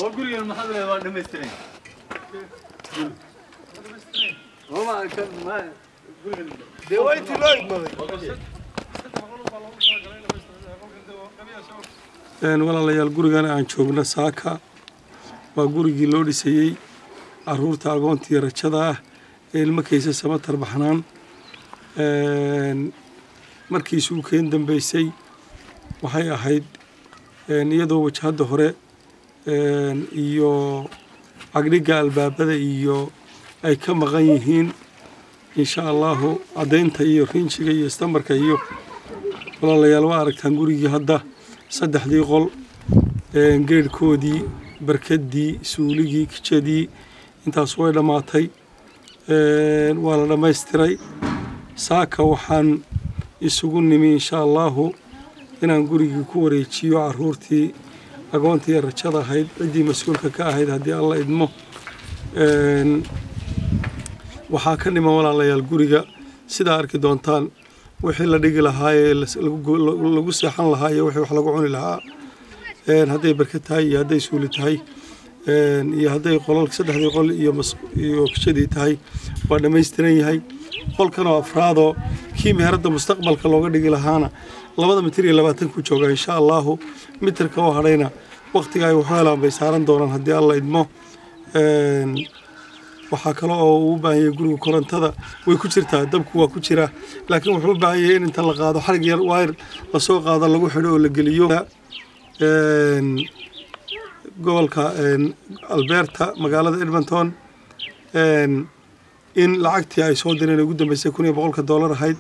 Oo gurigan maxaad leedahay? Waa dhammaystiran. Ma kan ma gurigan Dee waa intii loo igmaday. Walaalayaal, gurigan aan joogno saaka waa gurigii loo dhisayey caruurta agoontii rajada ah ee Ilmo Kayse Samatar Baxnaan. Markii isugu keen dambeysay waxay ahayd iyadoo wajahadda hore iyo cagdhigga albaabada iyo ay ka maqan yihiin, insha Allahu, caddaynta iyo rinjiga iyo istambarka iyo. Walaalayaal, waa aragtaan gurigii hadda: saddexdii qol, geedhkoodii, barkadii, suuligii, kijadii, intaas way dhammaatay, waa la dhammaystiray. Saaka waxaan isugu nimi, insha Allahu, inaan gurigii ku wareejiyo caruurtii agoontii rajada ahayd, ciddii mas-uulka ka ahayd, haddii Alla idmo. Waxaa ka dhiman, walaalayaal, guriga sidaa arki doontaan wixii la dhigi lahaa ee lagu seexan lahaa iyo wixii wax lagu cuni lahaa, hadday barka tahay iyo hadday suuli tahay iyo hadday qolal saddexdii qol iyo kijadii tahay, waa dhammaystiran yahay. Qolkan oo afraadoo kii meheradda mustaqbalka looga dhigi lahaana 2 mitir iyo 20 ku jooga. Insha Allahu, mitirka oo hadhayna waqtiga ay waxu helaan bay saaran doonaan, haddii Alla idmo. Waxaa kale oo uu u baahan yahay guriga korontada way ku jirtaa, dabku waa ku jiraa, laakiin wuxuu u baahan yahay in inta la qaado xarig yar wire lasoo qaado, lagu xidho oo la geliyo. Gobolka Alberta, magaalada Edmonton, in lacagtii ay soo direen ugu dambeysay $1100 ahayd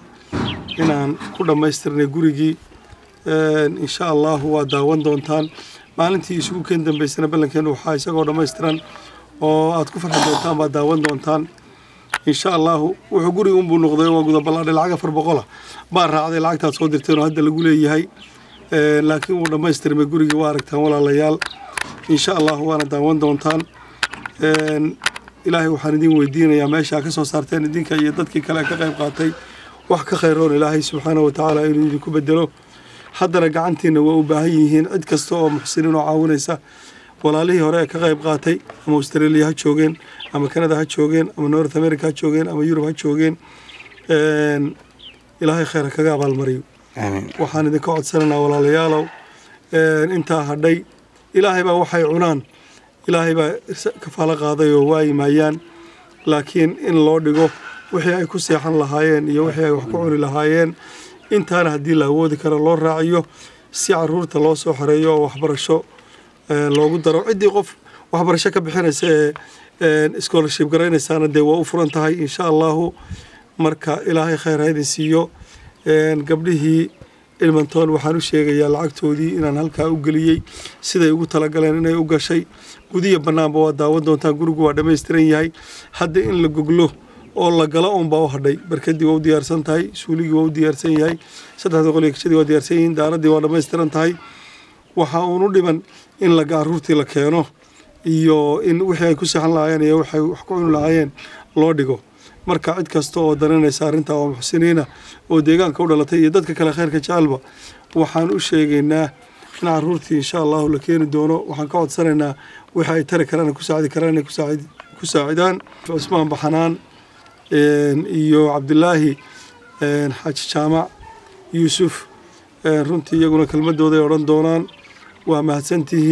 inaan ku dhammaystirnay gurigii. Insha Allahu, waa daawan doontaan maalintii isugu keen dambeysana. Ballankeenu waxaa isagoo dhammaystiran oo aad ku farxi doontaan baad daawan doontaan, insha Allahu. Wuxuu guriga unbuu noqday waa guda ballaadhay. Lacag 400 baa raacday lacagtaad soo dirteen oo hadda lagu leeyahay, laakiin wuu dhammaystirmay gurigii. Waa aragtaan, walaalayaal, insha Allahu, waana daawan doontaan. Ilaahay waxaan idin weydiinayaa meesha ka soo saarteen idinka iyo dadkii kale ka qayb qaatay wax ka khayroon Ilaahay subxaanahu watacaala inuu idinku bedelo. Haddana gacantiina waa u baahan yihiin cid kasta oo muxsiniin oo caawinaysa. Walaalihii hore ee ka qayb qaatay, ama Australia ha joogeen, ama Canada ha joogeen, ama North America ha joogeen, ama Yurub ha joogeen, Ilaahay khayr ha kaga abaalmariyo. Waxaan idinka codsanaynaa, walaalayaalow, intaa hadhay Ilaahay baa waxay cunaan, Ilaahay baa kafaalo qaaday oo waayi maayaan, laakiin in loo dhigo wixii ay ku seexan lahaayeen iyo wixii ay wax ku cuni lahaayeen, intaana haddii la awoodi karo loo raaciyo, si caruurta loo soo xoreeyo oo waxbarasho loogu daro. Ciddii qof waxbarasho ka bixinaysa ee scholarship garaynaysaana dee waa u furan tahay, insha Allahu. Marka Ilaahay khayr ha idin siiyo. Gabdhihii Edmonton waxaan u sheegayaa lacagtoodii inaan halkaa u geliyey siday ugu talagaleen inay u gashay. Gudiya bannaanba waa daawan doontaan. Gurigu waa dhammaystiran yahay. Hadda in la goglo oo la galo uunbaa u hadhay. Barkadii waa u diyaarsan tahay, suuligii waa u diyaarsan yahay, saddexdii qol iyo kijadii waa diyaarsan yihiin, daaradii waa dhammaystiran tahay. Waxa uun u dhiman in la caruurtii la keeno iyo in wixii ay ku seexan lahaayeen iyo waxay wax ku cuni lahaayeen loo dhigo. Marka cid kasta oo daranaysa arrintaa oo muxsiniina oo deegaanka u dhalatay iyo dadka kale khayrka jecelba, waxaan u sheegaynaa in caruurtii, insha Allahu, la keeni doono. Waxaan ka codsanaynaa wixii ay tari karaan, ku saacidi karaan, inay ku saacidaan. Cusmaan Baxanaan iyo Cabdilaahi Xaaji Jaamac Yuusuf runtii iyaguna kelmadooday odhan doonaan. Waa mahadsantihiin.